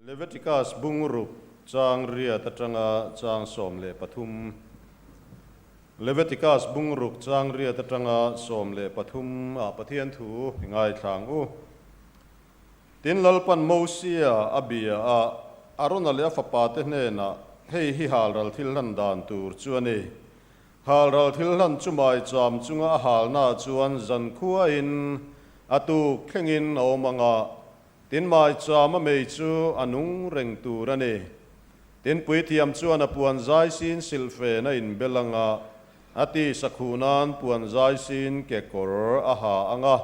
Leviticus bungruk chang riat atanga chang 13 Leviticus bungruk chang riat atanga 13 ah Pathian thu i ngaithla ang u. Tin Lalpan Mosia a bia a, Arona leh a fapate hnenah, Hei hi halral thil hlan dan tur chu a ni. Halral thil hlan chu maicham chunga a halna chuan zankhuain a tuk thlengin a awm ang a, Tin maicham a mei chu a nung reng tur a ni. Tin puithiam chuan a puan zai sin silhfen a inbel ang a, a ti sakhuh nan puan zai sin kekawr a ha ang a.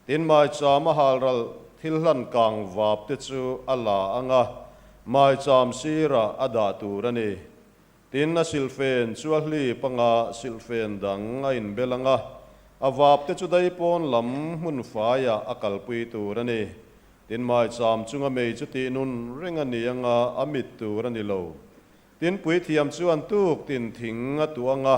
Tin maicham a halral thil hlan kang vap te chu a la ang a, maicham sirah a dah tur a ni. Tin, a silhfen chu a hlip anga silhfen dang a inbel ang a, a vap te chu daipawn lam hmun faiah a kalpui tur a ni. Tin, maicham chunga mei chu tih nun reng a ni anga a mit tur a ni lo. Tin, puithiam chuan tuk tin thing a tuah ang a,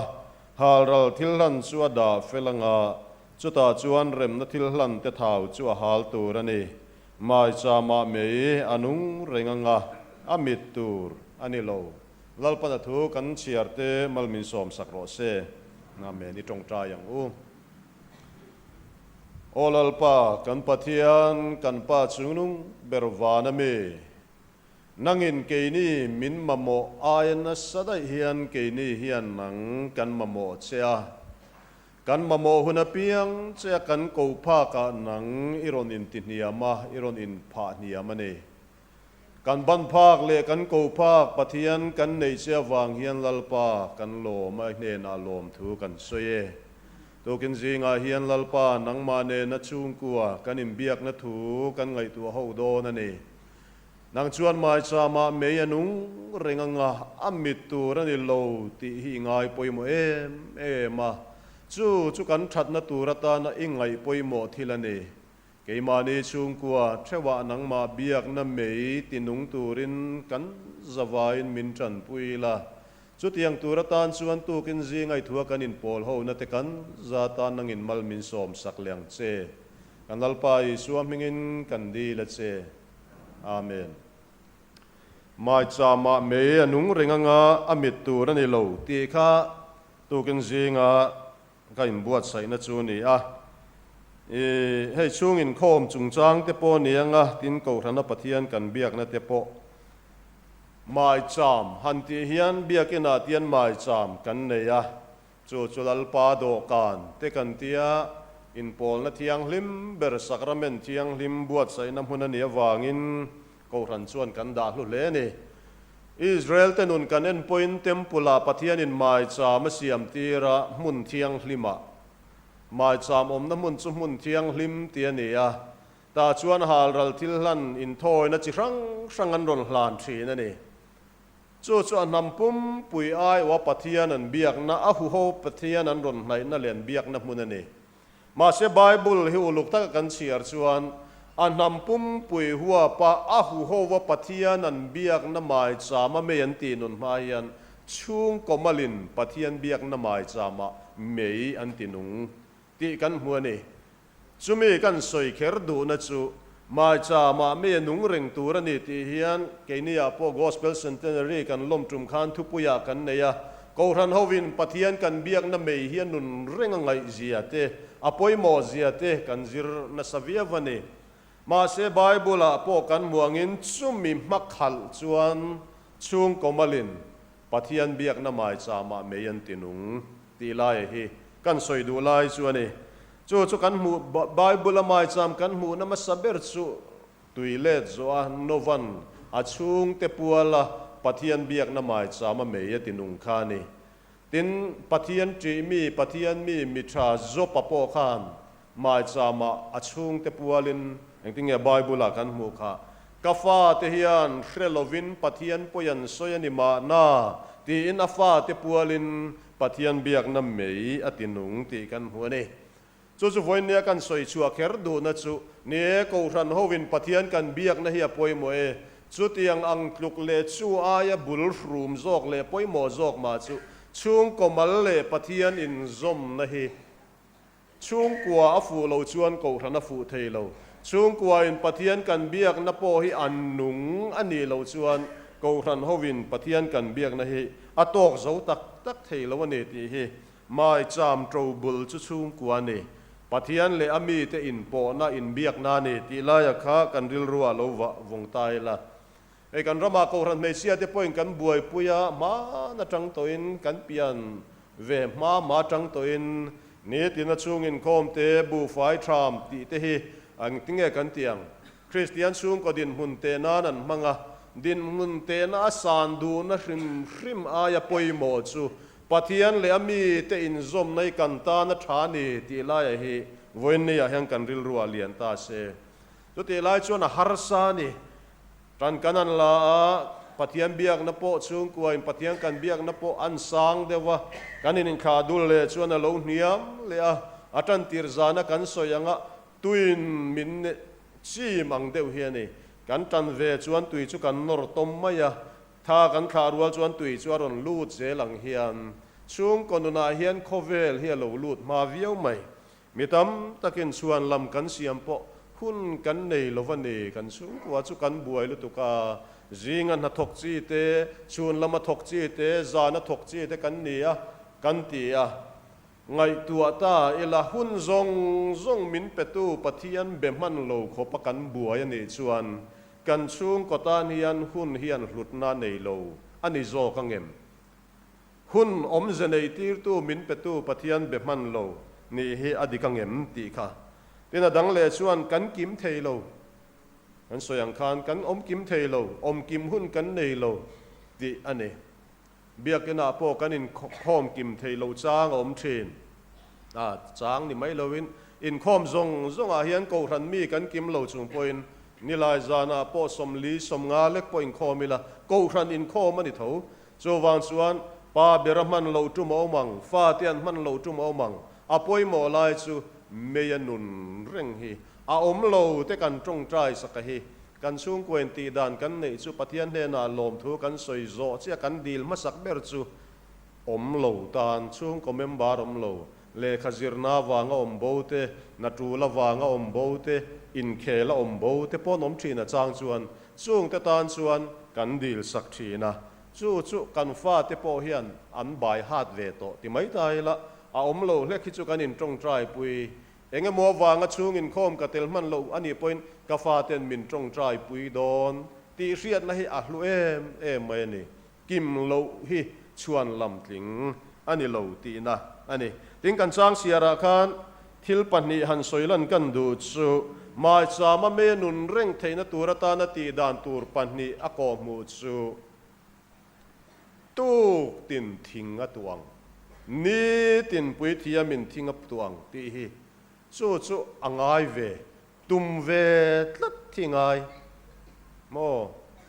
halral thil hlan chu a dah fel ang a, chutah chuan remna thil hlan te thau chu a hal tur a ni. Maichamah mei a nung reng anga a mit tur a ni lo. Lalpan a thu kan chhiar te mal min sawm sak rawh se. Amen. I tawngtai ang u. Aw Lalpa, kan Pathian, kan Pa chungnung ber van a mi. Nangin keini min mamawh aia nasa daih hian keini hian nang kan mamawh che a. Kan mamawh hun apiang che a kan ko phakah nang i rawn intihniam a, i rawn inphah hniam a ni. Kan ban phak leh kan ko phak Pathian kan neih che avang hian Lalpa kan lawm a, i hnenah lawmthu kan sawi e. Tukin zingah hian Lalpa nangmah nena chhungkua kan inbiakna thu kan ngaihtuah ho dawn a ni. Nang chuan maichama mei a nung reng anga a mit tur a ni lo tih hi i ngai pawimawh em em a, chu chu kan thatna tur atana i ngaih pawimawh thil a ni. Keimahni chhungkua theuhah nangmah biakna mei tinung turin kan zavaiin min tanpui la. Chutiang tur atan chuan tukin zingai thua kan inpawl hona te kan za tan nangin mal min sawm sak leh ang che. Kan Lalpa Isua hmingin kan dil a che. Amen. Maichama mei a nung reng anga a mit tur a ni lo tih kha tukin zinga Ka inbuatsaihna chu a ni a, i hei chhung inkhawm chungchang te pawh a ni anga, tin Kohhrana Pathian kan biakna te pawh maicham han tih hian biakinah tian maicham kan nei a, chu chu Lalpa dawhkan te kan tia, inpawlna thianghlim ber sakramen thianghlim buatsaihna hmun a nih avangin Kohhran chuan kan dah hlu hle a ni. Israel te nun kan en pawhin Temple ah Pathianin maicham a siam tir a, hmun thianghlim ah. Maicham awmna hmun chu hmun thianghlim tih a ni a, tah chuan halral thil hlan inthawina chi hrang hrang an rawn hlan thin a ni. Chu chu a hnam pumpui aiawha Pathian an biakna, a huho Pathian an rawn hnaihna leh an biakna hmun a ni. Mahse Bible hi uluk taka kan chhiar chuan a hnam pumpui huapa a huhova Pathian an biakna maichama mei an tih nun hma hian chhungkaw malin Pathian biakna maichama mei an ti nung tih kan hmu a ni. Chumi kan sawi kher duhna chu maichama mei a nung reng tur a ni tih hian keiniah pawh Gospel Centenary kan lawm tum khan thupuiah kan nei a, Kohhran hovin Pathian kan biakna mei hi a nun reng a ngaih zia te, a pawimawh zia te kan zir nasa viau a ni. Mahse Bible ah pawh kan hmu angin chumi hmakhalh chuan chhungkaw malin Pathian biakna maichama mei an ti nung tih lai hi kan sawi duh lai chu a ni. Chu chu kan hmuh Bible a maicham kan hmuhna hmasa ber chu Tui let zawh a Novan a chhungte puala Pathian biakna maicham a mei a ti nung kha a ni. Tin, Pathian ṭih mi, Pathian mi, mi ṭha Jopa pawh khan maichama a chhungte pualin, engtin nge Bible-ah kan hmuh kha, Ka fate hian hre lovin Pathian pawi an sawi a ni mahna, tiin a fate pualin Pathian biakna mei a ti nung tih kan hmu a ni. Chu chu vawinia kan sawi chhuah kher duhna chu, ni e, Kohhran hovin Pathian kan biakna hi a pawimawh e. Chutiang ang tluk leh chu aia bul hrum zawk leh pawimawh zawk mah chu chhungkaw mal leh Pathian inzawmna hi. Chhungkua a fuh lo chuan Kohhran a fuh thei lo. Chhungkuain Pathian kan biakna pawh hi a nung a nih loh chuan Kohhran hovin Pathian kan biakna hi a tawk zo tak tak thei lo a ni tih hi Maicham ṭobul chu chhungkua a ni. Pathian leh a mite inpawhna, inbiakna a ni tih laia kha kan rilruah lo vah vawng ta ila. Hei kan ramah Kohhran hmeichhia te pawhin kan buaipui a, hman atang tawhin kan pian ve hma hma atang tawhin nitina chhung inkhawm te, buhfai tham tih te hi engtinge kan tih ang? Kristian chhungkaw dinhmun teh nan an hmang a, dinhmun tehna a san duhna hrim hrim aia pawimawh chu Pathian leh a mite inzawmna hi kan tan a tha a ni tih laiah hi vawiinniah hian kan rilru ah lian ta se. Chutih lai chuan a harsa a ni. Tan kan an la a, Pathian biakna pawh chhungkuain Pathian kan biakna pawh an sang deuh a, kan ininthlah dul leh chuan a lo hniam leh a, a tantir zana kan sawi anga tuin min chim ang deuh hi a ni. Kan tan ve chuan tui chu kan nawr tawm mai a, tha kan thlah rual chuan tui chu a rawn lut zel ang hian chhungkaw nunah hian khawvel hi a lo lut hma viau mai. Mi tam takin chhuan lam kan siam pawh hun kan nei lo va ni, kan chhungkua chu kan buai lutuk a, zinga hnathawk chi te, chhun lama thawk chi te, zana thawk chi te kan ni a, kan ti a. Ngaihtuah ta ila hun zawng zawng min petu Pathian be hman lo khawpa kan buai a nih chuan kan chhungkaw tan hian hun hian hlutna nei lo a ni zawk angem? Hun awmze nei tirtu min petu Pathian be hman lo nih hi a dik angem tih kha. Tin a dang leh chuan kan kim thei lo. Kan sawi ang khan kan awm kim thei lo, awm kim hun kan nei lo tih a ni. Biakinah pawh kan inkhawm kim thei lo chang a awm thin. A chang ni mai loin inkhawm zawng zawngah hian Kohhran mi kan kim lo chung pawhin Nilai zanah pawh 40, 50 lek pawh inkhawm ila Kohhran inkhawm a ni tho. Chuvang chuan pa bera hman loh tum a awm ang, fate an hman loh tum a awm ang. A pawimawh lai chu meia nun reng hi a awm lo te kan tawngtai sak a hi. Kan chhungkuain tih dan kan neih chu Pathian hnenah lawmthu kan sawi zawh chiah kan dil hmasak ber chu awm lo tan chhungkaw member awm lo, lehkha zirna avanga awm bo te, na tul avanga awm bo te, inkhel a awm bo te pawh an awm thin a chang chuan Chungte tan chuan kan dil sak thin a, chu chu kan fate pawh hian an bai hat ve tawh ti mai ta ila, a awm lo hlek hi chu kan intawngtai pui. Eng emaw avanga chhung inkhawm ka tel hman loh a nih pawhin ka faten min tawngtai pui dawn tih hriatna hi a hlu em em mai a ni. Kim loh hi chhuan lam tling a ni lo tihna a ni. Tin, kan chang siarah khan thil pahnih han sawi lan kan duh chu Maichama mei a nun reng theihna tur atana tih dan tur pahnih a kawhhmuh chu tuk tin thing a tuang, ni tin puithiamin thing a tuang tih hi chu chu a ngai ve Tum ve tlat thi ngai maw?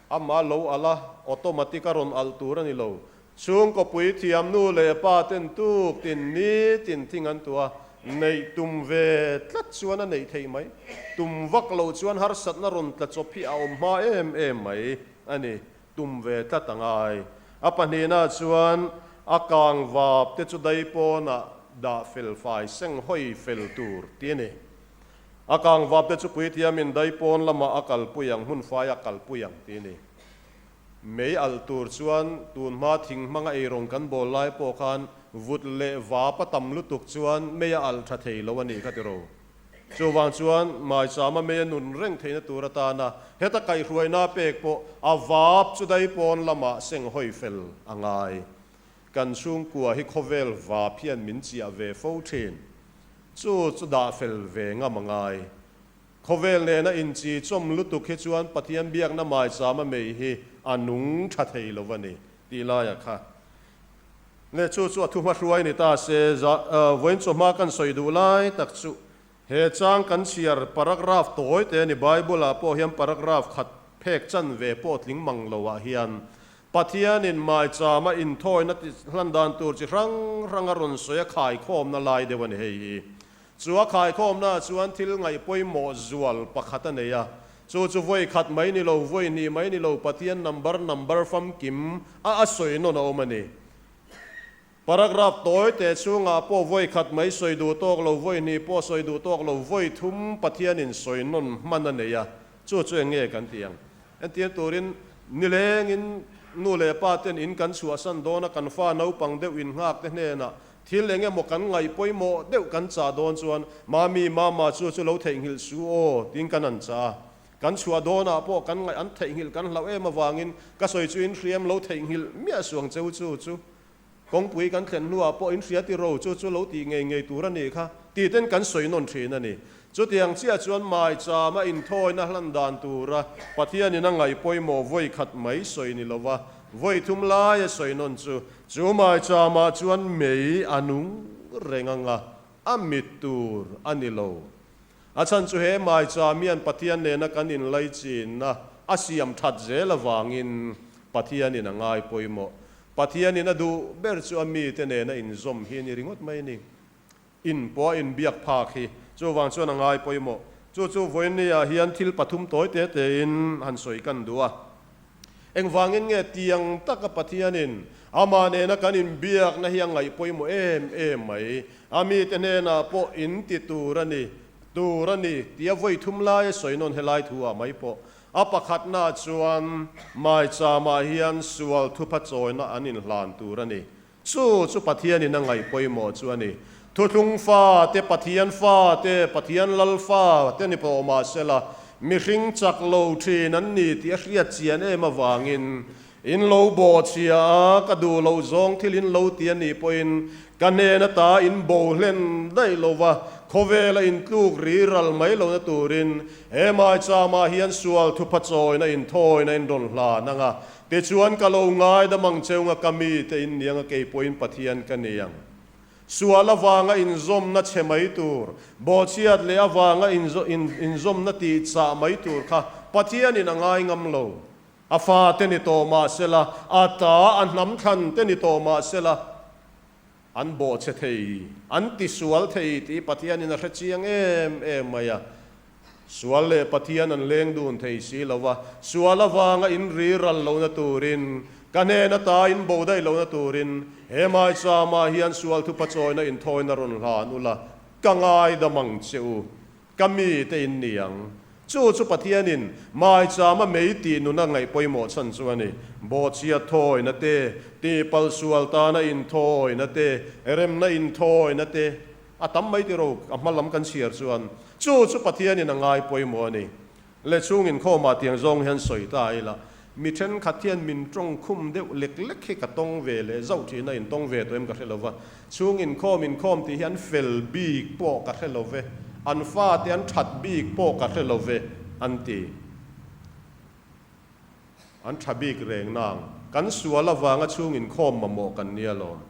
Amah lo alh a, automatic a rawn alh tur a ni lo. Chhungkaw puithiam nu leh pa ten tuk tin ni tin thing an tuah a, neih tum ve tlat chuan a neih theih mai. Tum vak loh chuan harsatna rawn tla chawp hi a awm hma em em mai a ni. Tum ve tlat a ngai. A pahnihna chuan a kang vap te chu daipawnah dah fel fai seng hawi fel tur tih a ni. A kang vap te chu puithiamin daipawn lamah a kalpui ang, hmun fai a kalpui ang tih a ni. Mei alh tur chuan tun hma thing hmanga eirawng kan bawl lai pawh khan vut leh vap a tam lutuk chuan mei a alh tha thei lo a nih kha tiro. Chuvang chuan maichama mei a nun reng theihna tur atana heta kaihhruaina pek pawh a vap chu daipawn lamah seng hawi fel a ngai. Kan chhungkua hi khawvel vap hian min chiah ve fo thin. Chu chu dah fel ve ngam a ngai. Khawvel nena inchi chawm lutuk hi chuan Pathian biakna maichama mei hi a nung tha thei lo a ni tih laiah kha leh chu chu a thu hmahruai ni ta se. Vawiin chawhma kan sawi duh lai tak chu he chang kan chhiar paragraph tawi te a ni. Bible ah pawh hian paragraph khat phek chan ve pawh tling mang lo ah hian Pathianin maichama inthawina hlan dan tur chi hrang hrang a rawn sawi a khaikhawmna lai deuh a ni hei hi. Chu a khaikhawmnaah chuan thil ngaih pawimawh zual pakhat a nei a, chu chu vawi khat mai ni lo, vawi hnih mai ni lo Pathian number number famkim a a sawi nawn a awm a ni. Paragraph tawi te chhungah pawh vawi khat mai sawi duh tawk lo, vawi hnih pawh sawi duh tawk lo, vawi thum Pathianin sawi nawn hman a nei a, chu chu eng nge kan tih ang? Entir turin nilengin nu leh pa ten in kan chhuahsan dawn a, kan fa naupang deuh innghak te hnenah thil eng emaw kan ngaih pawimawh deuh kan chah dawn chuan Mami, Mama chu chu lo theihnghilh su aw tiin kan han chah a. Kan chhuah dawnah pawh kan ngaih an theihnghilh kan hlauh em avangin ka sawi chu in hriam lo theihnghilh miah suang cheu chu chu kawngpui kan thlen hnuah pawh in hria tiro chu chu lo tih ngei ngei tur a nih kha tih ten kan sawi nawn thin a ni. Chutiang chiah chuan maicham a inthawina hlan dan tura Pathianin a ngaih pawimawh vawi khat mai sawi ni lova vawi thum laia sawi nawn chu chu maichamah chuan mei a nung reng anga a mit tur a ni lo. A chhan chu he maicham hian Pathian nena kan inlaichinna a siam that zel avangin Pathianin a ngai pawimawh. Pathianin a duh ber chu a mite nena inzawm hi a ni ringawt mai a ni. In pawh a inbiak phak hi chuvang chuan a ngai pawimawh. Chu chu vawinia hian thil pathum tawi te tein han sawi kan duh a. Engvangin nge tiang taka Pathianin amah nena kan inbiakna hi a ngaih pawimawh em em mai? A mite hnenah pawh in ti tur a ni, tur a ni tia vawi thum lai a sawi nawn helai thu ah mai pawh. A pakhatna chuan maicham-ah hian sual thupha chawina an inhlan tur a ni. Chu chu Pathianin a ngaih pawimawh chu a ni. Thuthlung fa te, Pathian fa te, Pathian lal fa te ni pawh mah sela, mihring chak lo thin an ni tih a hriat chian em avangin, in lo bawhchhia a, ka duh loh zawng thil in lo ti a nih pawhin ka hnen ata in bo hlen daih lo va, khawvela in tluk ri ral mai lohna turin he maicham-ah hian sual thupha chawina inthawina in rawn hlan ang a, Tichuan ka lo ngaidam ang cheunga ka mite in niang a kei pawhin Pathian ka ni ang. Sual avanga inzawmna chhe mai tur, bawhchhiat leh avanga inzawmna tih chah mai tur kha Pathianin a ngai ngam lo. A fate ni tawh mah sela, a ta a hnam thlan te ni tawh mah sela, an bawhchhe thei, an tisual thei tih Pathianin a hre chiang em em mai a. Sual leh Pathian an leng dun thei si lo va, sual avanga in ri ral lohna turin, ka hnen ata in bo daih lohna turin, he maichama hian sual thupa chawina inthawina rawn hlan ula, ka ngaidam ang che u, ka mite in ni ang. Chu chu Pathianin maichama mei tih nuna ngaih pawimawh chhan chu a ni. Bawhchhiat thawina te, tihpalh sual tana inthawina te, remna inthawina te, A tam mai tiro, a hma lam kan chhiar chuan chu chu Pathianin a ngai pawimawh a ni. Le chhung inkhawmah tiang zawng hian sawi ta ila, mi thenkhat hian min tawng khum deuh lek lek hi ka tawng ve leh zauh thin a, intawng ve tawh em ka hre lo va. Chhung inkhawm inkhawm tih hi an fel bik pawh ka hre lo ve, an fate an that bik pawh ka hre lo ve an ti. An tha bik reng nang, kan sual avanga chhung inkhawm mamawh kan nia lawm.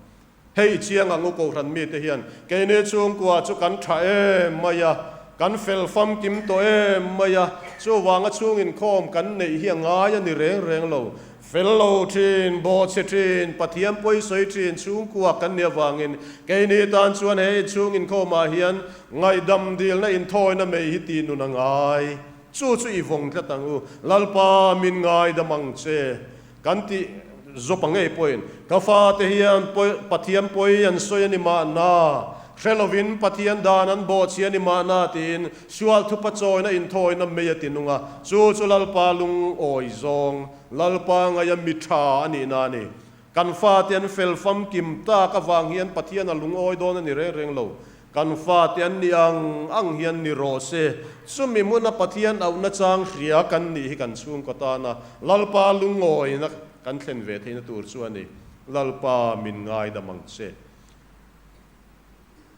Hei chiang ang u Kohhran mite hian keini chhungkua chu kan tha em mai a, kan fel famkim tawh em mai a, chuvanga chhung inkhawm kan neih hi a ngai a ni reng reng lo. Fel lo thin, bawhchhe thin, Pathian pawi sawi thin chhungkua kan nih avangin keini tan chuan he chhung inkhawmah hian ngaihdam dilna inthawina mai hi tih nun a ngai. Chu chu i vawng tlat ang u, Lalpa min ngaidam ang che. Kan tih zawp ang ngei pawhin ka fate hian Pathian pawi an sawi a ni mahna, hre lovin Pathian dan an bawhchhi a ni mahna tiin sual thupa chawina inthawina mei a ti nung a, chu chu Lalpa lungawi zawng, Lalpa ngaia mi tha a nihna a ni. Kan fate an fel famkim tak avang hian Pathian a lungawi dawn a ni reng reng lo. Kan fate an nih ang ang hian ni rawh se. Chumi hmuna Pathian auhna chang hria kan nih hi kan chhungkaw tana Lalpa lungawina kan thlen ve theihna tur chu a ni. Lalpa min ngaidam ang che.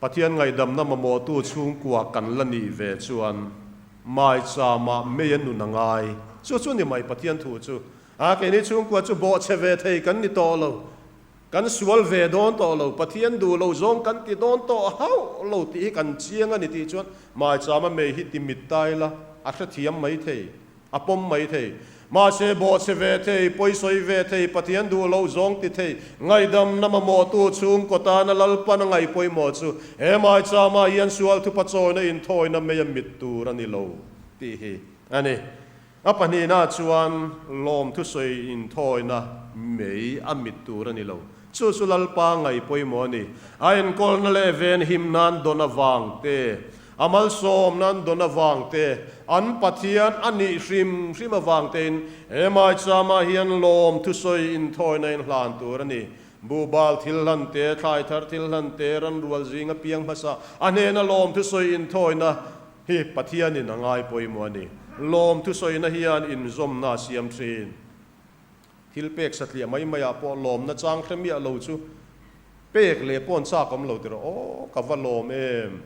Pathian ngaihdamna mamawhtu chhungkua kan la nih ve chuan maichama mei a nun a ngai. Chu chu ni mai Pathian thu chu. A keini chhungkua chu bawhchhe ve thei kan ni tawh lo. Kan sual ve dawn tawh lo, Pathian duh lo zawng kan ti dawn tawh hauh lo tih hi kan chiang a ni tih chuan maichama mei hi ti mit ta ila a hrethiam mai thei, a pawm mai thei. Mahse bawhchhe ve thei, pawisawi ve thei, Pathian duh lo zawng ti thei, ngaihdamna mamawhtu chhungkaw tana Lalpan a ngaih pawimawh chu he maichama hian sual thupa chawina inthawina mei a mit tur a ni lo tih hi a ni. A pahnihna chuan lawmthusawi inthawina mei a mit tur a ni lo. Chu chu Lalpa ngaih pawimawh a ni. A enkawlna leh venhim nan dawn avang te, a malsawm nan dawn avang te, an Pathian a nih hrim hrim avang tein he maichama hian lawm thusawi inthawina in hlan tur a ni. Buhbal thil hlan te, thlai thar thil hlan te, ranrual zinga piang hmasa a hnena lawm thusawi inthawina hi Pathianin a ngai pawimawh a ni. Lawm thusawina hian inzawmna a siam thin. Thil pek satliah mai maiah pawh lawmna chang hre miah lo chu pek leh pawn chak awm lo tirh aw ka va lawm em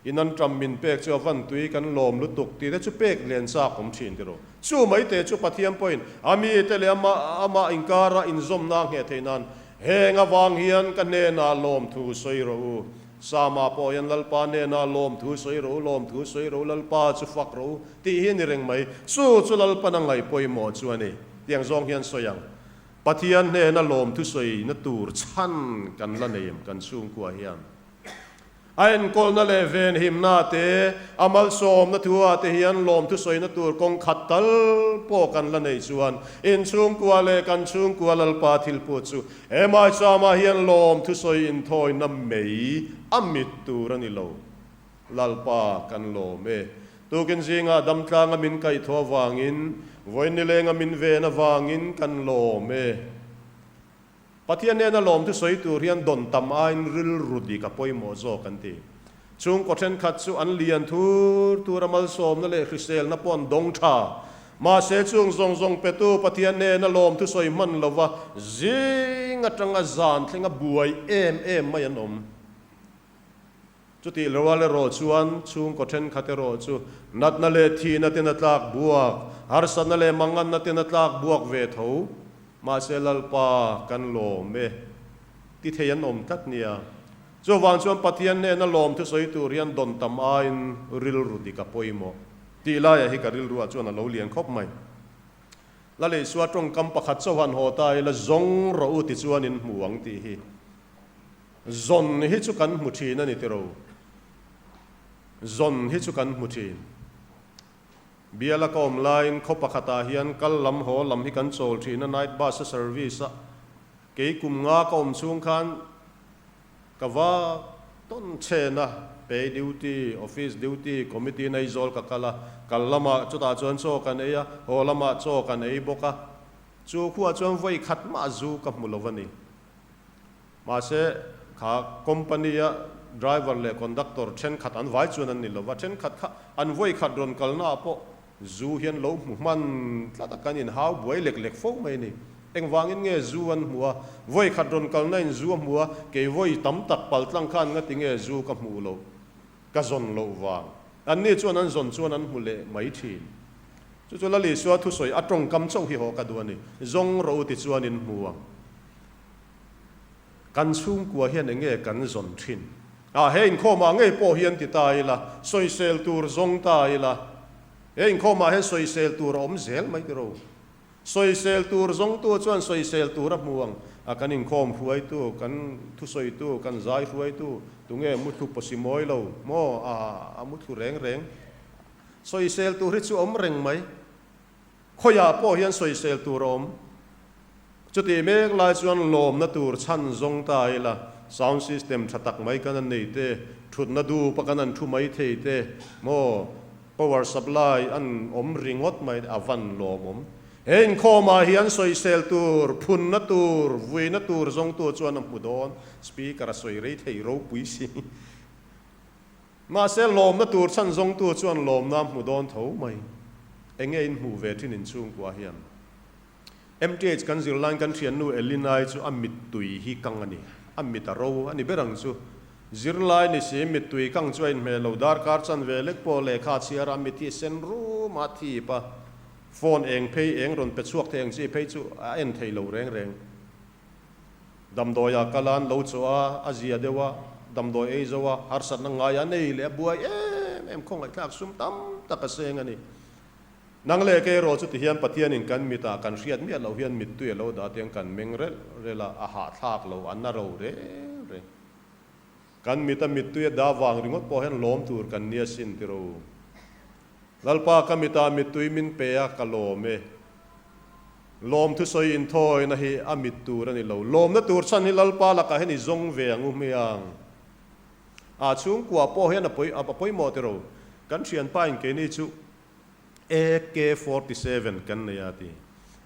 in an ṭam min pek chu a van tui kan lawm lutuk tih te chu pek len chak awm ṭhin tirh aw chu mai te chu Pathian pawhin a mite leh amah amah inkara inzawmna a ngheh theih nan heng avang hian ka hnenah lawmthu sawi rawh u Sama pawh hian Lalpa hnenah lawmthu sawi rawh u lawmthu sawi rawh u Lalpa chu fak rawh u tih hi a ni reng mai chu chu Lalpan a ngaih pawimawh chu a ni. Tiang zawng hian sawi ang. Pathian hnena lawmthu sawina tur chhan kan la nei em kan chhungkua hian? A enkawlna leh venhimna te, a malsawmna thu ah te hian lawmthu sawina tur kawng khat tal pawh kan la nei chuan in chhungkua leh kan chhungkua Lalpa thilput chu he maichama hian lawmthu sawi inthawina mei a mit tur a ni lo. Lalpa kan lawm e. Tukin zingah damtlanga min kaihthawh avangin, vawiin nilenga min ven avangin kan lawm e. Pathian nena lawmthu sawi tur hian dawn tam aiin rilru dik a pawimawh zawk an ti. Chhungkaw thenkhat chu an lian thur tur a malsawmna leh hriselna pawh an dawng tha. Mahse chung zawng zawng petu Pathian nena lawmthu sawi hman lova zing atanga zan thlenga buai em em mai an awm. Chutih loal erawh chuan chhungkaw thenkhat erawh chu natna leh thihna ten a tlak buak, harsatna leh manganna ten a tlak buak ve tho. Mahse Lalpa kan lawm e ti thei an awm tlat nia. Chuvang chuan Pathian hnena lawm thusawi tur hian dawn tam aiin rilru dik a pawimawh tih laiah hi ka rilruah chuan a lo lian khawp mai. La Leisua tawngkam pakhat chauhan haw ta ila zawng rawh u tichuan in hmu ang tih hi. Zawn hi chu kan hmu thin a ni tiro. Zawn hi chu kan hmu thin. Biala ka awm laiin khaw pakhatah hian kal lam haw lam hi kan chawl thin a, night bus a service a. Kei kum nga ka awm chhung khan ka va tawn chhen a, pay duty, office duty, committee in Aizawl ka kal a, kal lamah chutah chuan chaw kan ei a, haw lamah chaw kan ei bawk a. Chu khuah chuan vawi khat mah zu ka hmu lo a ni. Mahse, kha company-a driver leh conductor thenkhat an vai chuan an ni lo va, thenkhat kha an vawi khat rawn kalnaah pawh zu hian lo hmu hman tlat a, kan inhau buai lek lek fo mai a ni. Engvangin nge zu an hmu a? Vawi khat rawn kalnain zu a hmu a, kei vawi tam tak paltlang khan ngati nge zu ka hmuh loh, ka zawn loh vang. Anni chuan an zawn chuan an hmu leh mai thin. Chu chu Lal Isua thusawi a tawngkam chauh hi haw ka duh a ni, Zawng rawh u ti chuan in hmu ang. Kan chhungkua hian eng nge kan zawn thin? Ah, he inkhawmah ngei pawh hian ti ta ila, sawisel tur zawng ta ila, he inkhawmah hian sawisel tur a awm zel mai tiro. Sawisel tur zawngtu chuan sawisel tur a hmu ang. A, kan inkhawm hruaitu, kan thusawitu, kan zai hruaitu, tunge muthlu pawsi mawi lo maw? A, a muthlu reng reng. Sawisel tur hi chu awm reng mai. Khawiah pawh hian sawisel tur a awm. Chutih mek lai chuan lawmna tur chhan zawng ta ila, sound system tha tak mai kan an nei te, thutna dup a kan an thu mai thei te, maw power supply an awm ringawt mai te a van lawmawm. He inkhawmah hian sawisel tur, phunna tur, vuina tur zawngtu chuan a hmu dawn, speaker a sawi rei thei ropui si. Mahse, lawmna tur chhan zawngtu chuan lawmna a hmu dawn tho mai. Enge in hmuh ve thin inchhungkua hian? MTH kan zirlaiin kan thiannu Elinai chu a mittui hi kang a ni. A mit a ro a ni ber ang chu. Zirlai ni si mittui kang chu a inhmeh lo. Darkar chan ve lek pawh lehkha chhiar a mit hi a sen rum a, a thip a. Phone eng phei eng rawn pe chhuak thei ang chi phei chu a en thei lo reng reng. Damdawiah kal a an lo chawh a, a zia deuh a, damdawi ei zo a, harsatna ngai a nei leh a buai em em khawngaihthlak sum tam tak a seng a ni. Nang leh kei erawh chu tihian Pathianin kan mitah kan hriat miah loh hian mittui a lo dah tiang kan meng relh relh a, a hahthlak lo, a na ro reng reng. Kan mita mittui a dah vang ringawt pawh hian lawm tur kan nia sin ti ro. Lalpa ka mitah mittui min pe a, ka lawm e. Lawmthu sawi inthawina hi a mit tur a ni lo. Lawmna tur chhan hi Lalpa lakah hian i zawng ve ang u hmiang. A chhungkua pawh hian a pawi a pawimawh tiro. Kan thianpa in keini chu AK 47 kan nei a ti.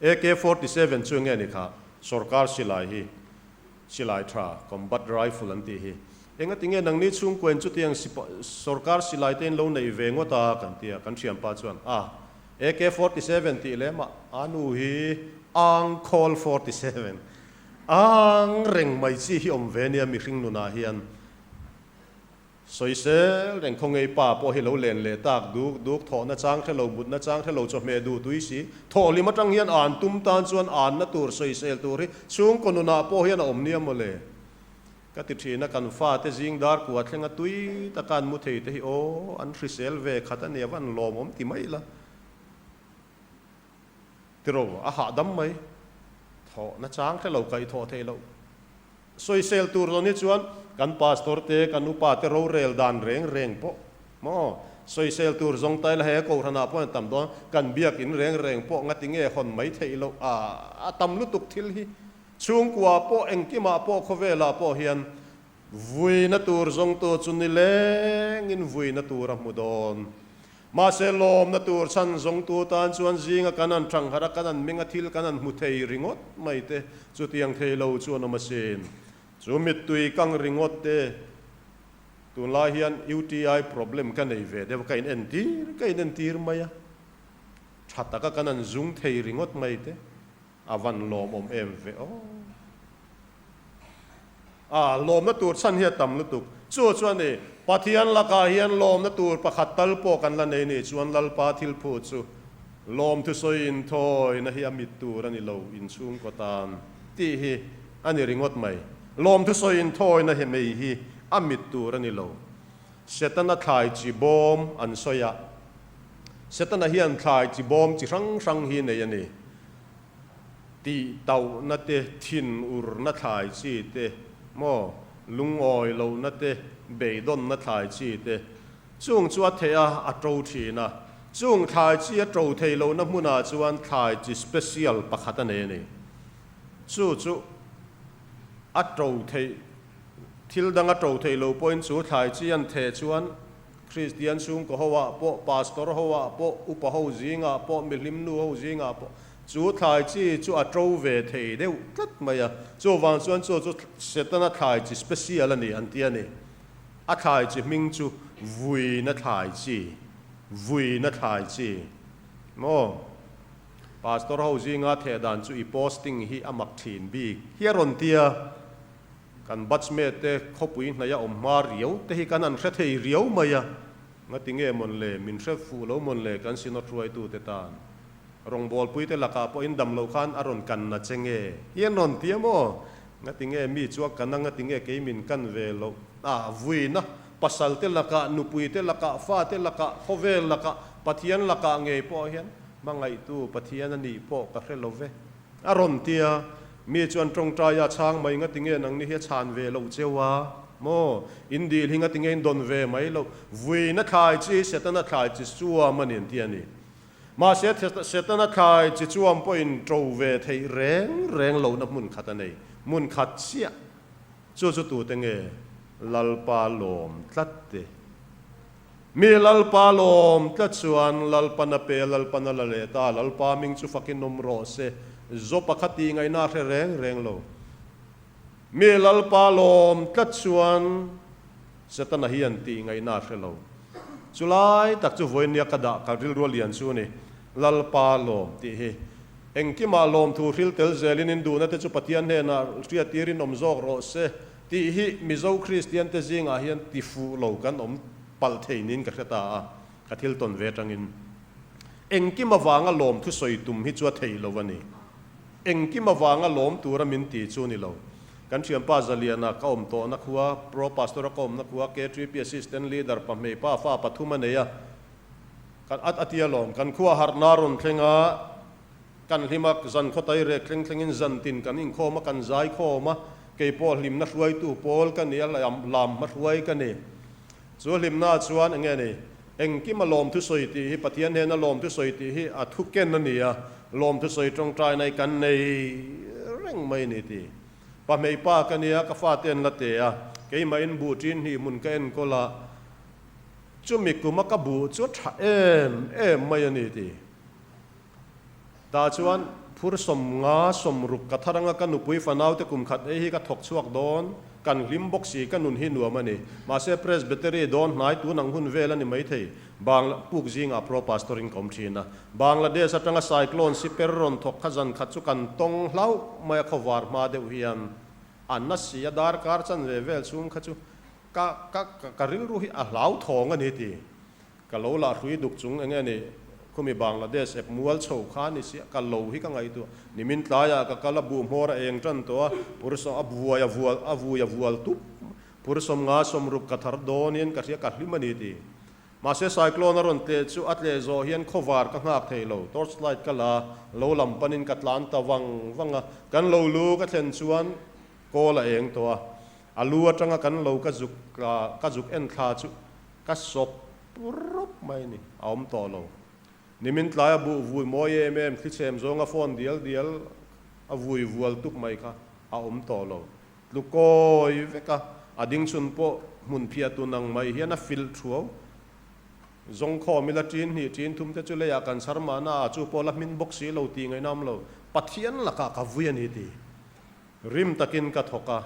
AK 47 chu enge ni kha? Sorkar silai hi, silai tha, combat rifle an tih hi. Engati nge nangni chhungkua in chutiang sorkar silai te in lo nei ve ngawt a kan ti a, kan thianpa chuan a AK 47 tih lem ah a nu hi Ang Khawl 47 Ang reng mai chi hi awm ve nia mihring nunah hian sawisel reng khawngei pa pawh hi lo len leh tak duk duk thawhna chang hre lo mutna chang hre lo chawhmeh duh tui si thawhlim atang hian an tum tan chuan anna tur sawisel tur hi chhungkaw nunah pawh hian a awm nia mawle ka ti thin a kan fate zing dar kua thlenga tui taka an mu thei te hi aw an hrisel ve khat a nia va an lawmawm ti mai la. Tiro, a hahdam mai. Thawh nachang hre lo kaih thawh theih loh. Sawisel tur zawn hi chuan kan pastor te, kan upa te rorel dan reng reng pawh maw? Sawisel tur zawng ta ila he kohhranah pawh an tam dawn, kan biakin reng reng pawh ngati nge hawn mai theih loh a, a tam lutuk thil hi. Chhungkua pawh engkimah pawh khawvelah pawh hian vuina tur zawngtu chu nilengin vuina tur a hmu dawn. Mahse, lawmna tur chhan zawngtu tan chuan zinga kan han thangharh a, kan han meng a, thil kan han hmu thei ringawt mai te, chutiang thei lo chu an awm asin. Chu mittui kang ringawt te, tunlai hian UTI problem ka nei ve deuh a, ka in entir ka in entir mai a, tha taka kan han zung thei ringawt mai te, a van lawmawm em ve aw. A, lawmna tur chhan hi a tam lutuk. Chu chuan i, Pathian lakah hian lawmna tur pakhat tal pawh kan la nei nih chuan Lalpa thil phu chu lawmthusawi inthawina hi a mit tur a ni lo inchhungkaw tan tih hi a ni ringawt mai. Lawmthusawi inthawina hi mei hi a mit tur a ni lo. Setana thlai chi bawm an sawi a, Setana hian thlai chi bawm chi hrang hrang hi nei a ni. Tih tauhna te, thinurna thlai chi te, maw, lungawi lohna te, beidawnna thlai chi te, chung chu a theih a, a to thin a. Chung thlai chi a to thei lohna hmunah chuan thlai chi special pakhat a nei a ni. Chu chu a to theih, thil dang a to thei lo pawhin chu thlai chi an theh chuan Kristian chhungkaw ho ah pawh, pastor ho ah pawh, upa ho zingah pawh, mihlim nu ho zingah pawh chu thlai chi chu a to ve thei deuh tlat mai a. Chuvang chuan chu chu Setana thlai chi special a ni an ti a ni. A thlai chi hming chu vuina thlai chi, vuina thlai chi maw? Pastor ho zinga theh dan chu i posting hi a mak thin bik hi a rawn ti a. Kan batchmate te khawpui hnaih a awm hma riau te hi kan han hre thei riau mai a, ngati nge mawn le, min hre fuh lo mawn le kan synod hruaitu te tan. Rawngbawlpui te lakah pawh in dam loh khan a rawn kan na che nge hi an rawn ti a maw? Ngati nge mi chu a kan a, ngati nge kei min kan ve loh a, vuina pasal te lakah, nupui te lakah, fa te lakah, khawvel lakah, Pathian lakah ngei pawh hian hmangaihtu Pathian a nih pawh ka hre lo ve. A rawn ti a, mi chuan tawngtai a chhang mai nga tinge nangni hi a chhan ve loh cheu a maw? In dil hi nga tinge in dawn ve mai loh? Vuina thlai chi Setana thlai chi chuam a ni an ti a ni. Mahse Setana thlai chi chuam pawhin to ve theih reng reng lohna hmun khat a nei, hmun khat chiah. Chu chu tute nge? Lalpa lawm tlat te. Mi Lalpa lawm tlat chuan Lalpan a pe, Lalpan a la leh ta, Lalpa ming chu fakin awm rawh se, Zawpa kha tih ngaihna a hre reng reng lo. Mi Lalpa lawm tlat chuan Setana hian tih ngaihna a hre lo. Chu lai tak chu vawinia ka dah ka rilru a lian chu a ni, Lalpa lawm tih hi. Engkimah lawmthu hril tel zelin in duhna te chu Pathian hnenah hriattirin awm zawk rawh se. Tih hi Mizo Kristian te zingah hian ti fuh lo kan awm palh thei niin ka hre ta a, ka thil tawn ve atangin. Engkim avanga lawm thusawi tum hi chu a thei lo a ni. Engkim avanga lawm tura min ti chu ni lo. Kan thianpa Zaliana ka awm tawhna khua, Pro Pastor-a ka awmna khua, K3P Assistant Leader pahmei pa fa pathum a nei a, kan a tia lawm. Kan khua harhna rawn thleng a, Kan hlim a, zan khawtai rek thleng thlengin zan tin kan inkhawm a, kan zai khawm a, kei pawh hlimna hruaitu pawl ka ni a, lam hma hruai ka ni. Chu hlimna chuan eng nge ni? Engkim a lawm thusawi tih hi, Pathian hnena lawm thusawi tih hi a thu ken a ni a, Lawmthusawi tawngtaina hi kan nei reng mai a ni ti. Pahmei pa ka nia, ka fate an la te a, keimahin buh ṭin hnih hmun ka enkawl a, chumi kuma ka buh chu a ṭha em em mai a ni ti. Tah chuan phur 50 60 ka thar anga ka nupui fanaute kum khat ei hi ka thawk chhuak dawn, kan hlim bawk si, ka nun hi nuam a ni. Mahse Presbytery dawn hnai tun ang hun vel a ni maithei. Bangla puk zingah Pro Pastor in ka awm thin a. Bangladesh atanga cyclone siper rawn thawk kha zan khat chu kan tawng hlauh mai a khawvar hma deuh hian a na si a darkar chanve vel chhung kha chu ka ka ka rilru hi a hlauthawng a ni ti. Ka lo lah hrui duk chung enge ni khumi Bangladesh ep mual chho kha ni sia ka lo hi ka ngaihtuah nimin tlaiah ka kal a buh hmawr a eng tan tawh a pursaw a vuai a vual a vui a vual tup phur 50 60 ka thar dawnin ka hria ka hlim a ni ti. Mahse cyclone a rawn tleh chu a tleh zawh hian khawvar ka nghak thei lo, torch light ka la lo lam panin ka tlan ta vang vang a, kan lo lu ka thlen chuan kawl a eng tawh a, a lu atanga kan lo ka zuk ka zuk en thla chu ka sawp rawp mai a ni, a awm tawh lo. Nimin tlaia buh vui mawi em em thlichhem zawnga phone dial dial a vui vual tuk mai kha a awm tawh lo. Tlu kawi vek a, a ding chhun pawh hmun phiah tun ang mai hian a filh thuau. Zawngkhawm ila ṭin hnih ṭin thum te chu leiah kan chhar mahna a, chu pawh la hmin bawk si lo tih ngaihna awm lo. Pathian lakah ka vui a ni ti. Rim takin ka thawk a,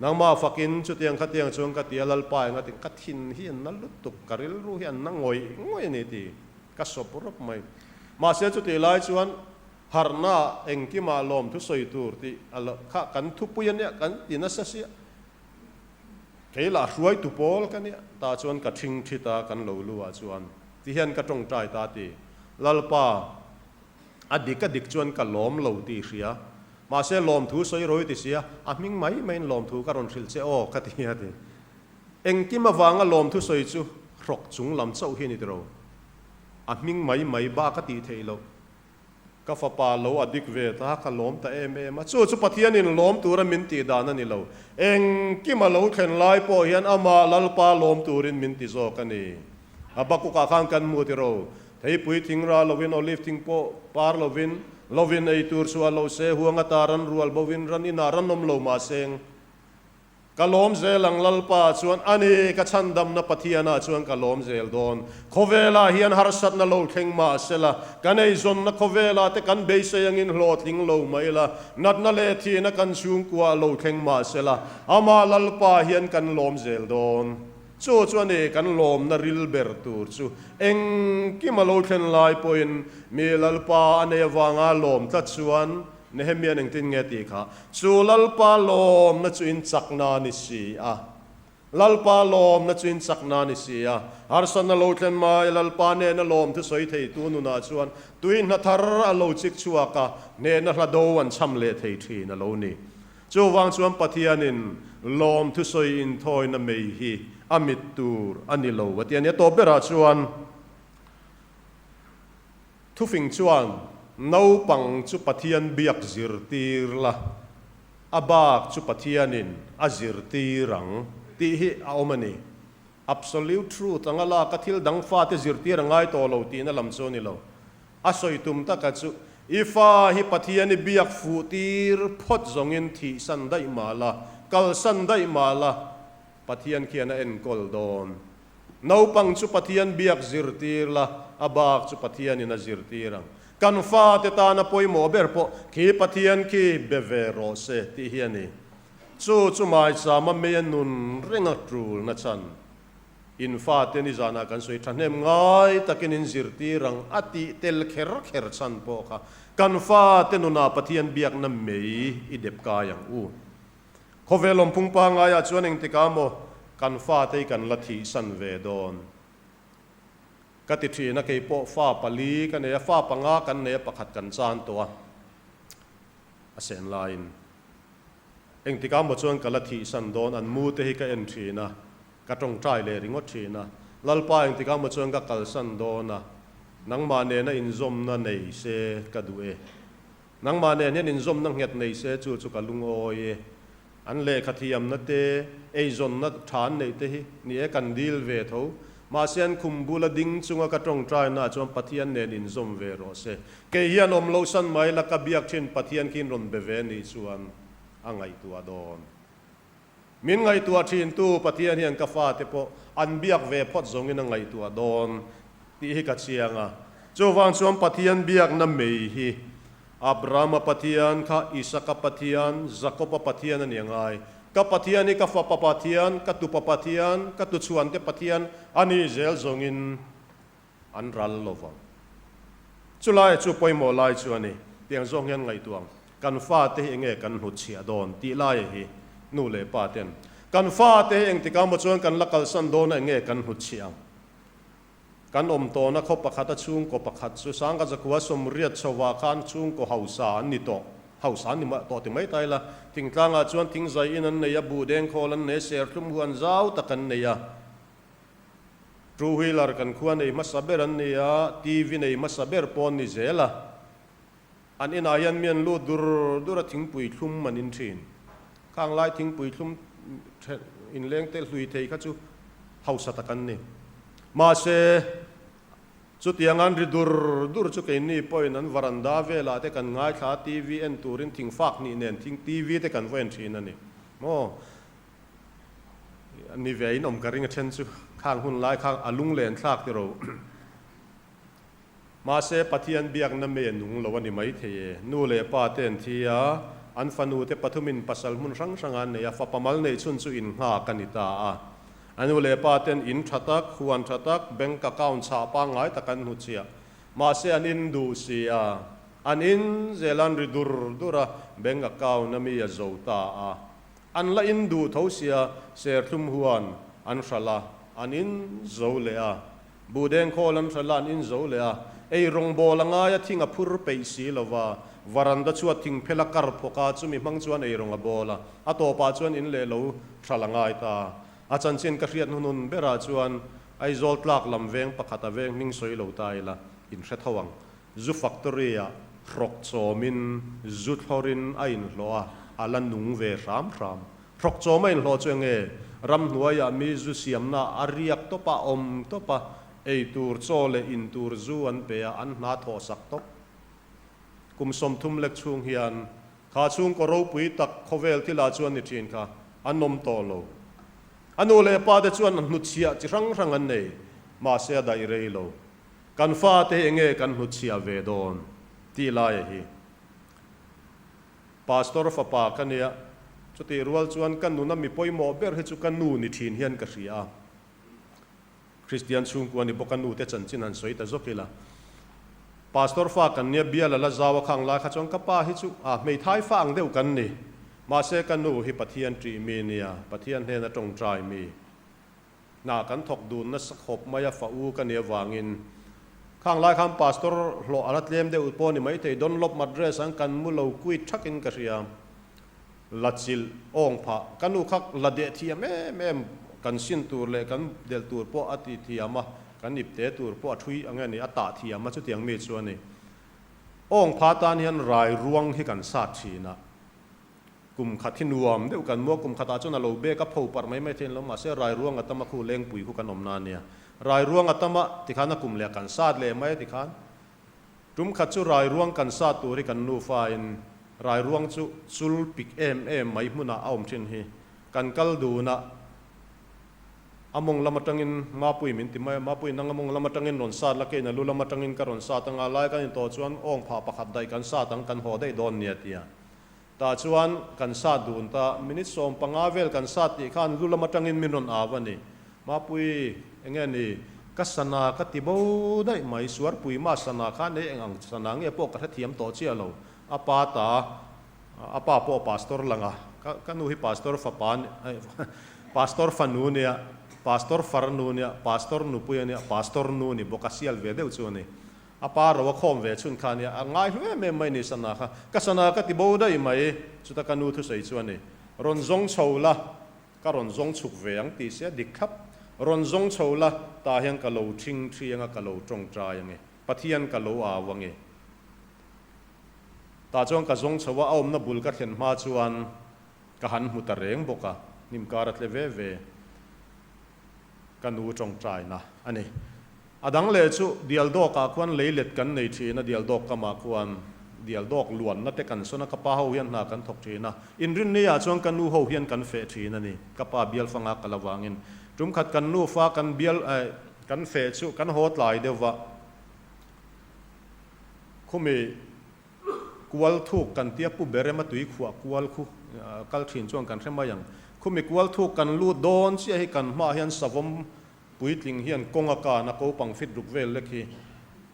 nangmah fakin chutiang khatiang chuan ka ti a, Lalpa enga tin ka thin hi an na lutuk, ka rilru hi an na ngawih ngawih a ni ti. Ka sawp rawp mai. Mahse chutih lai chuan Harhna engkimah lawm thusawi tur tih a lo kha kan thupui a nia, kan ti nasa sia. Kei lah hruaitu pawl ka nia, tah chuan ka thing thi ta kan lo lu ah chuan ti hian ka tawngtai ta ti. Lalpa, a dik a dik chuan ka lawm lo tih hria. Mahse lawmthu sawi rawi ti sia, a hming mai maiin lawmthu ka rawn hrilh che aw ka ti a ti. Engkim avanga lawmthu sawi chu hrawk chung lam chauh hi a ni tiro. A hming mai mai bak a tih theih loh. Ka fapa lo a dik ve ta, ka lawm ta em em a. Chu chu Pathianin lawm tura min tih dan a ni lo. Engkim a lo thlen lai pawh hian amah Lalpa lawm turin min ti zawk a ni. Habakkuk-ah khan kan hmu tiro, Theipui thing ra lovin, olive thing pawh par lovin, lovin ei tur chhuah lo se, huang ata ran rual bovin, ran inah ran awm lo mahseng, Ka lawm zel ang Lalpa chuan a ni, ka chhandamna Pathianah chuan ka lawm zel dawn. Khawvelah hian harsatna lo thleng mah sela, kan eizawnna khawvelah te kan beisei angin hlawhtling lo mah ila, natna leh thihna kan chhungkuaah lo thleng mah sela, amah Lalpa hian kan lawm zel dawn. Chu chu a ni, kan lawmna ril ber tur chu engkim a lo thlen lai pawhin mi Lalpa a nei avanga lawm tlat chuan Nehemia'n engtin nge tih kha? Chu Lalpa lawmna chu in chakna a ni si a. Lalpa lawmna chu in chakna a ni si a. Harsatna lo thlen mai Lalpa nena lawm thusawi theitu nunah chuan tui hna thar a lo chik chhuak a, hnehna hla do an cham leh thei thin a lo ni. Chuvang chuan Pathianin lawm thusawi inthawina mei hi a mit tur a ni lo a ti a ni. A tawp berah chuan Thufing chuan naupang chu Pathian biak zirtir la, a bak chu Pathianin a zirtir ang tih hi a awm a ni. Absolute truth anga laka thil dang fate zirtir a ngai tawh lo tihna lam chu a ni lo. A sawi tum taka chu i fa hi Pathian i biak fuh tir phawt zawngin thihsan daih mah la, kalsan daih mah la, Pathian khian a enkawl dawn. Naupang chu Pathian biak zirtir la, a bak chu Pathianin a zirtir ang. Kan fate tana pawimawh ber pawh khi Pathian khi be ve rawh se tih hi a ni. Chu chu maichama mei a nun reng a tul na chan. In fate nizanah kan sawi thahnem ngai takin in zirtir ang a tih tel kher kher chhan pawh kha kan fate nunah Pathian biakna mei i dep kai ang u. Khawvel awmphung pangaiah chuan engtikah maw kan fate hi kan la thihsan ve dawn? Ka ti thin a, kei pawh fa pali ka nei a, fa panga kan nei a, pakhat kan chan tawh a, a sen laiin engtikah maw chuan ka la thihsan dawn? An mu te hi ka en thin a, ka tawngtai leh ringawt thin a, Lalpa engtikah maw chuan ka kalsan dawn a, nangmah nena inzawmna nei se ka duh e. Nangmah nen hian inzawmna nghet nei se chu chu ka lungawi e. An lehkha thiamna te, eizawnna tha an neih te hi ni e kan dil ve tho. Mahse an khum bula ding chunga ka tawngtaina ah chuan Pathian nen inzawm ve rawh se. Kei hian awm lo san mai la ka biak thin Pathian khi'n rawn be ve nih chuan a ngaihtuah dawn. Min ngaihtuah thintu Pathian hian ka fate pawh an biak ve phawt zawngin a ngaihtuah dawn tih hi ka chiang a. Chuvang chuan Pathian biakna mei hi Abrahama Pathian kha Isaka Pathian, Jakoba Pathian a ni a ngai. Ka Pathian hi ka fapa Pathian, ka tupa Pathian, ka tuchhuante Pathian a nih zel zawngin an ral lo vang. Chulai chu pawimawh lai chu a ni. Tiang zawng hian ngaihtuah ang. Kan fate hi enge kan hnutchhiah dawn tih lai hi nu leh pa ten kan fate hi engtikah maw chuan kan la kalsan dawn a enge kan hnutchhiah ang. Kan awm tawhna khaw pakhat a chhungkaw pakhat chu Sangha Zakhua sawmriat chhovah khan chhungkaw hausa an ni tawh. Hausa an ni tawh ti mai ta ila. Thingtlangah chuan thingzai in an nei a, buhdeng khawl an nei a, serthlum huan zau tak an nei a. Two wheeler kan khua nei hmasa ber an ni a, TV nei hmasa ber pawh an ni zel a. An inah hian mi an lut dur dur a, thingpui thlum an in thin. Khang lai thingpui thlum inleng te hlui thei kha chu hausa tak an ni. Mahse, chutiang an ri dur dur chu keini pawhin an varanda velah te kan ngaithla a, TV en turin thingfak hnih nen thing TV te kan va en thin a ni maw? Ni ve in awm ka ring a then chu khang hun lai khang a lunglen thlak ti ro. Mahse Pathian biakna mei a nung lo a ni mai thei e. Nu leh pa te an thi a, an fanu te pathumin pasal hmun hrang hrang an nei a, fapa mal neih chhun chu in nghak a ni ta a. A nu leh pa ten in tha tak, huan tha tak, bank account chhah pangngai tak an hnuchhiah. Mahse an in duh si a. An in zel an ri dur dur a, bank account a mi a zo ta a. An la in duh tho sia, serthlum huan an hralh a, an in zo leh a. Buhdeng khawl an hralh a, an in zo leh a. Ei rawngbawl a ngai a, thing a phur peih si lo va. Varanda chhuat thing phel a kar phawk a, chumi hmang chuan ei rawng a bawl a. A tawpah chuan in leh lo hralh a ngai ta. A chanchin ka hriat hnunun berah chuan Aizawl tlak lam veng pakhat a veng hming sawi lo ta ila, in hre tho ang. Zu factory-ah hrawk chawmin zu thlawrin a inhlawh a, a la nung ve hram hram. Hrawk chawm a inhlawh chu enge? Ramhnuaiah mi zu siamna a riak tawp a, awm tawp a, ei tur chaw leh in tur zu an pe a, an hna thawh sak tawp. Kum 30 lek chhung hian kha chhungkaw ropui tak khawvel thilah chuan ni thin kha an awm tawh lo. A nu leh pa te chuan hnutchhiah chi hrang hrang an nei, mahse a daih rei lo. Kan fate hi enge kan hnutchhiah ve dawn tih laia hi Pastor fapa ka nia, chutih rual chuan ka nuna mi pawimawh ber hi chu ka nu ni thin hian ka hria a. Kristian chhungkua ni bawk a nu te chanchin han sawi ta zawk ila. Pastor fa kan nia bial a la zau a khang lai kha chuan ka pa hi chu a hmeithai fa ang deuh kan ni. Mahse ka nu hi Pathian ṭih mi nia, Pathian hnena ṭawngṭai mi. Hna kan thawk dun nasa khawp mai a, fa u ka nih avangin khang lai khan pastor hlawh a la tlem deuh pawh a ni maithei, Dunlop Madras an kan mu lo kuit thakin ka hria, la chilh awng phah ka nu kha la deh thiam em em, kan sin tur leh kan delh tur pawh a ti thiam a, kan ip te tur pawh a thui ang e ni, a tah thiam a chutiang mi chu a ni. Awng pha tan hian rai ruang hi kan sat thin a. Kum khat hi nuam deuh kan muak, kum khatah chuan a lo bek a pho parh mai mai thein lo, mahse rai ruang a tam a khu lengpui khu kan awm na ania. Rai ruang a tam a tikhan a kum leh a kan sat leh mai a tikhan tum khat chu rai ruang kan sat tur hi kan nufa in rai ruang chu chul pik em em mai hmunah a awm thin hi kan kal dun a, a mawng lam atangin Mapui min ti mai a, Mapui nang a mawng lam atangin rawn sat la keiin a lu lam atangin ka rawn sat anga lai kan intawh chuan awng phah pakhat daih kan sat ang kan haw daih dawn nia tia. Tah chuan kan sat dun ta, minute 15 vel kan sat tih khan lu lam atangin min rawn au a ni. Mapui, enge ni, ka sana ka ti bo daih mai, Suarpui ma sana kha nei eng ang sana nge pawh ka hrethiam tawh chiah lo, a pa ta, a pa pawh pastor lang a, ka ka nu hi pastor fapa pastor fanu nia, pastor farnu nia, pastor nupui a nia, pastor nu ni bawk a, sial ve deuh chu a ni. A pa ro a khawm ve chhun kha nia, a ngai hlu em em mai ni sana kha. Ka sana ka ti bo daih mai, chuta ka nu thusawi chu a ni. Rawn zawng chho la, ka rawn zawng chhuk ve ang tih sia dik thlap. Rawn zawng chho la, tah hian ka lo thing thi anga ka lo tawngtai ange, Pathian ka lo au ange. Tah chuan ka zawng chho a, a awmna bul ka thlen hma chuan ka han hmu ta reng bawk a, hnim kar a tle ve ve. Ka nu tawngtaina a ni. A dang leh chu dial dawkah khuan leilet kan nei thin a, dial dawk kamah khuan dial dawk luanna te kan sawn a, ka pa ho hian hna kan thawk thin a, inrinni-ah chuan ka nu ho hian kan feh thin a ni, ka pa bial fanga kal avangin. Tum khat kan nufa kan bial kan feh chu kan haw tlai deuh va, khumi kual thuk kan tia pu berem a tui khuah kual khu kal thin chuan kan hre mai ang. Khumi kual thuk kan lut dawn chiah hi kan hmaah hian savawm Puitling hian kawng a kan a ko pang fit ruk vel lek hi.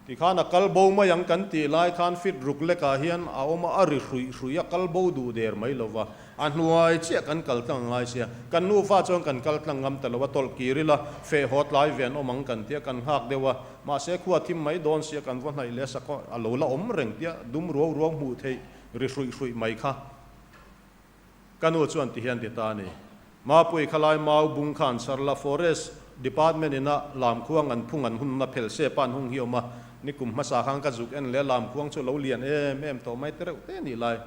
Tikhan a kal bo mai ang kan tih lai khan fit ruk lekah hian a awm a, a ri hruih hruih a, kal bo duh der mai lo va. A hnuai chiah kan kal tlang ngai sia. Kan nufa chuan kan kal tlang ngam ta lo a, tawlh kir ila, feh haw tlai ve an awm ang kan tia kan nghak deuh a. Mahse khua thim mai dawn sia kan va hnaih leh a sakawr a lo la awm reng tia dum ruau ruau hmuh theih ri hruih hruih mai kha. Ka nu chuan ti hian ti ta a ni. Mapui khalai mau bung khan Sarla Forest Department ina lamkhuang an phung an hunna phel se pa an hung hi awm a, nikum hmasa khan ka zuk en leh lamkhuang chu lo lian em em tawh mai tereuh te nih lai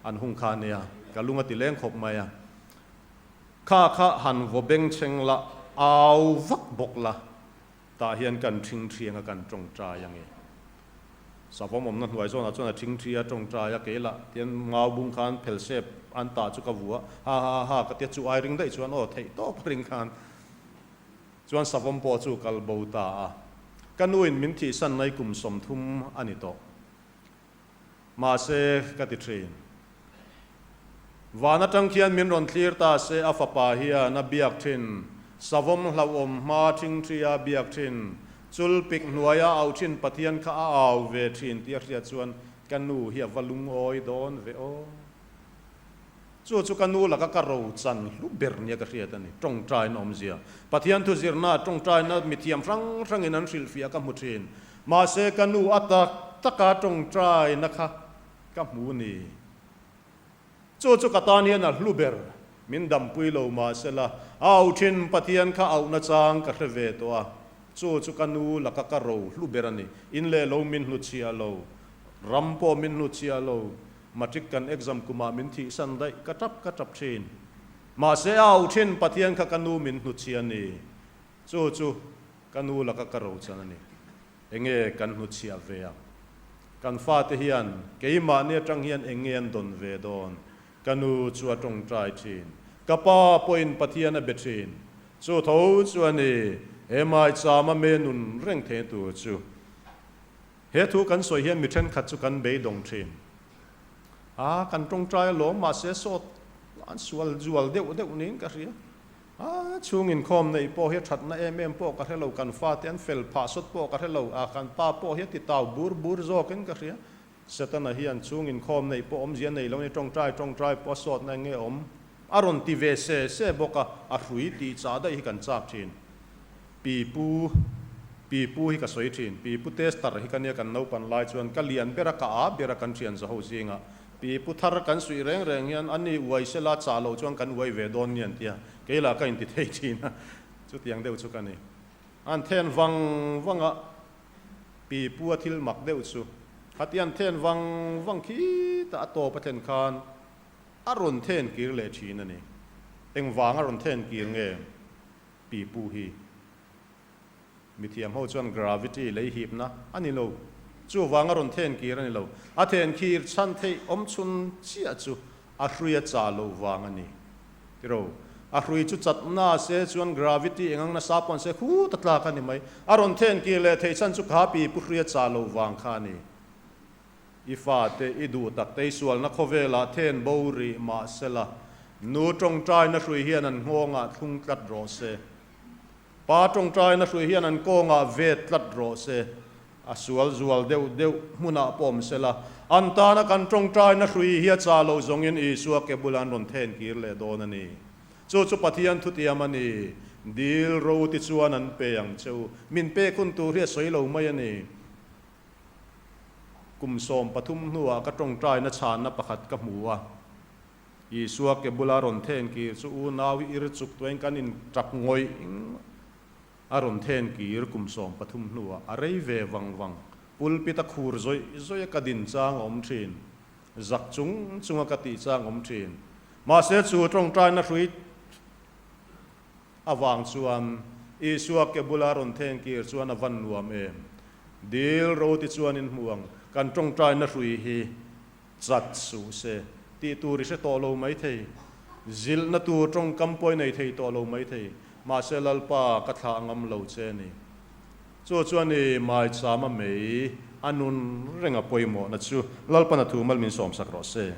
an hung kha ania, ka lung a ti leng khawp mai a. Kha kha han vaw beng chheng la, au vak bawk la, tah hian kan thing thiang a kan tawngtai ange. Savawm awmna hnuai zawnah chuan a thingthi a tawngtai a, kei lah tian ngau bung khan phel sep an tah chu ka vu a, ha ha ha ka tia chu ai ring daih chuan aw theih tawp a ring khan chuan savawm pawh chu kal bo ta a. Ka nuin min thihsan nai kum 30 a ni tawh. Mahse ka ti thin. Van atang khian min rawn thlir ta se a fapa hian a biak thin, savawm hlauhawm hma thingthi a biak thin, chul pik hnuaia au thin Pathian kha a au ve thin tih a hriat chuan ka nu hi a va lungawi dawn ve aw. Chu chu ka nu laka ka ro chan hlu ber nia ka hriat a ni. Tawngtaina awmzia. Pathian thu zirna tawngtaina mithiam hrang hrangin an hrilhfiah ka hmu thin. Mahse ka nu a tak taka tawngtaina kha ka hmu ni. Chu chu ka tan hian a hlu ber, min dampui lo mahsela, a auh thin Pathian kha auhna chang ka hre ve tawh a, chu chu ka nu laka ka ro hlu ber a ni. In leh lo min hnuchhiah lo, ram pawh min hnuchhiah lo, matric kan exam kumah min thihsan daih, ka tap ka tap thin. Mahse a auh thin Pathian kha ka nu min hnuchhiah a ni. Chu chu ka nu laka ka ro chan a ni. Enge kan hnuchhiah ve ang? Kan fate hian keimahni atang hian enge an dawn ve dawn? Ka nu chu a tawngtai thin. Ka pa pawhin Pathian a be thin. Chu tho chu a ni, he maichama me nun reng thei tur chu. He thu kan sawi hian mi thenkhat chu kan beidawng thin. A, kan tawngtai alawm, mahse sawt an sual zual deuh deuh niin ka hria. A chhung inkhawm neih pawh hi a thatna em em pawh ka hre lo, kan fate an fel phah sawt pawh ka hre lo, a kan pa pawh hi a ti tau bur bur zawkin ka hria. Setana hian chhung inkhawm neih pawh awmzia nei lo ni, tawngtai tawngtai pawh a sawtna eng nge awm? A rawn ti ve se se bawk a, a hrui tih chah daih hi kan chak thin. Pi pu, pi pu hi ka sawi thin, pi pu tester hi ka nia kan naupan lai chuan ka lian ber a, ka a ber a kan thian zaho zingah. Pi pu thar kan suih reng reng hian a ni uai sela chah loh chuan kan uai ve dawn nge an ti a, kei lah ka inti thei thin a, chutiang deuh chu ka ni. An then vang vang a, pi pu a thil mak deuh chu khati an then vang vang khitah a tawp a thlen khan a rawn then kir leh thin a ni. Engvang a rawn then kir nge pi pu hi? Mithiam ho chuan gravity lei hipna a ni lo. Chuvang a rawn then kir a ni lo. A then khir chhan theih awm chhun chiah chu a hrui a chah loh vang a ni. Tiro, a hrui chu chat na se chuan gravity eng ang nasa pawn se khut a tlak a ni mai. A rawn then kir leh theih chhan chu kha pi pu hrui a chah loh vang kha a ni. I fate i duh tak te i sualna khawvelah then bo rih mahsela nu tawngtaina hrui hian an nghawngah thlung tlat rawh se. Pa tawngtaina hrui hian an kawngah vet tlat rawh se, a sual zual deuh deuh hmunah pawh awm sela, an tana kan tawngtaina hrui hi a chah loh zawngin Isua ke bulah an rawn then kir leh dawn a ni. Chu chu Pathian thutiam a ni. Dil ro ti chuan an pe ang che u. Min pek hun tur hi a sawi lo mai a ni. Kum 13 hnuah ka tawngtaina chhanna pakhat ka hmu a. Isua ke bula rawn then kir chu unau i ir chuk tuain kan in tap ngawih a rawn then kir kum 13 hnuah a rei ve vang vang. Pulpit a khur zawih zawih a ka din chang a awm thin. Zak chung chung a ka tih chang a awm thin. Mahse chu tawngtaina hrui avang chuan. Isua ke bula rawn theng kir chuan a van nuam em? Dil ro ti chuan in hmu ang, kan tawngtaina hrui hi chat suh se tih tur i hre tawh lo mai thei. Zilhna tur tawngkam pawh i nei thei tawh lo mai thei. Mahse Lalpa ka thlah ngam lo che a ni. Chu chuan i maichama mei a nun reng a pawimawhna chu Lalpan a thu mal min sawmsak rawh se.